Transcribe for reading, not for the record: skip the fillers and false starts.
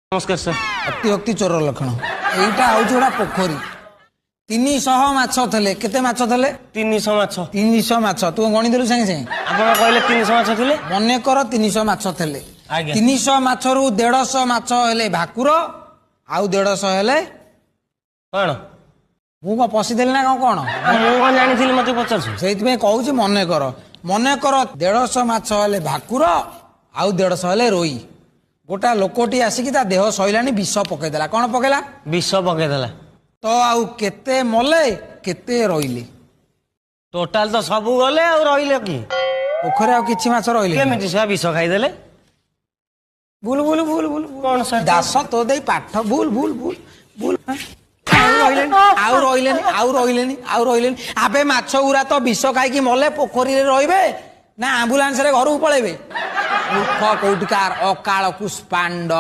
ନମସ୍କାର ସାର୍। ଅତିଭକ୍ତି ଚୋର ଲକ୍ଷଣ। ଏଇଟା ହଉଛି ଗୋଟେ ପୋଖରୀ, 300 ମାଛ ଥିଲେ। କେତେ ମାଛ ଥିଲେ? 300 ମାଛ। 300 ମାଛ। ତୁ ଗଣିଦେଲୁ ସାଙ୍ଗେ ସାଙ୍ଗେ। ଆପଣ କହିଲେ 300 ମାଛ ଥିଲେ। ମନେକର 300 ମାଛ ଥିଲେ। ଆଜ୍ଞା। 300 ମାଛରୁ 150 ମାଛ ହେଲେ ଭାକୁର, ଆଉ 150 ହେଲେ କଣ? ମୁଁ କଣ ପଶିଦେଲି ନା କଣ? କଣ ମୁଁ କଣ ଜାଣିଥିଲି, ମତେ ପଚାରୁଛୁ? ସେଇଥିପାଇଁ କହୁଛି, ମନେକର, ମନେକର 150 ମାଛ ହେଲେ ଭାକୁର ଆଉ 150 ହେଲେ ରୋଇ। ଗୋଟା ଲୋକଟି ଆସିକି ତା ଦେହ ସଇଲାଣି, ବିଷ ପକେଇଦେଲା। କଣ ପକେଇଲା? ବିଷ ପକେଇଦେଲା। ତ ଆଉ କେତେ ମଲେ, କେତେ ରହିଲେ? ଟୋଟାଲ ତ ସବୁ ଗଲେ, ଆଉ ରହିଲେ କି? ପୋଖରୀ ଆଉ କିଛି ମାଛ ରହିଲେ? କେମିତି ସେ ବିଷ ଖାଇଦେଲେ? ଭୁଲ, ଭୁଲ, ଭୁଲ, ଭୁଲ। କଣ ସାର୍? ଦାସ, ତୋ ଦେଇ ପାଠ ଭୁଲ, ଭୁଲ, ଭୁଲ, ଭୁଲ। ଆଉ ରହିଲେନି, ଆଉ ରହିଲେନି, ଆଉ ରହିଲେନି, ଆଉ ରହିଲେନି। ଆବେ, ମାଛ ଗୁରା ତ ବିଷ ଖାଇକି ମଲେ, ପୋଖରୀରେ ରହିବେ ନା ଆମ୍ବୁଲାନ୍ସରେ ଘରକୁ ପଳେଇବେ? ମୂର୍ଖ କୋଉଠିକାର, ଅକାଳ ପୁଷ୍ପାଣ୍ଡ।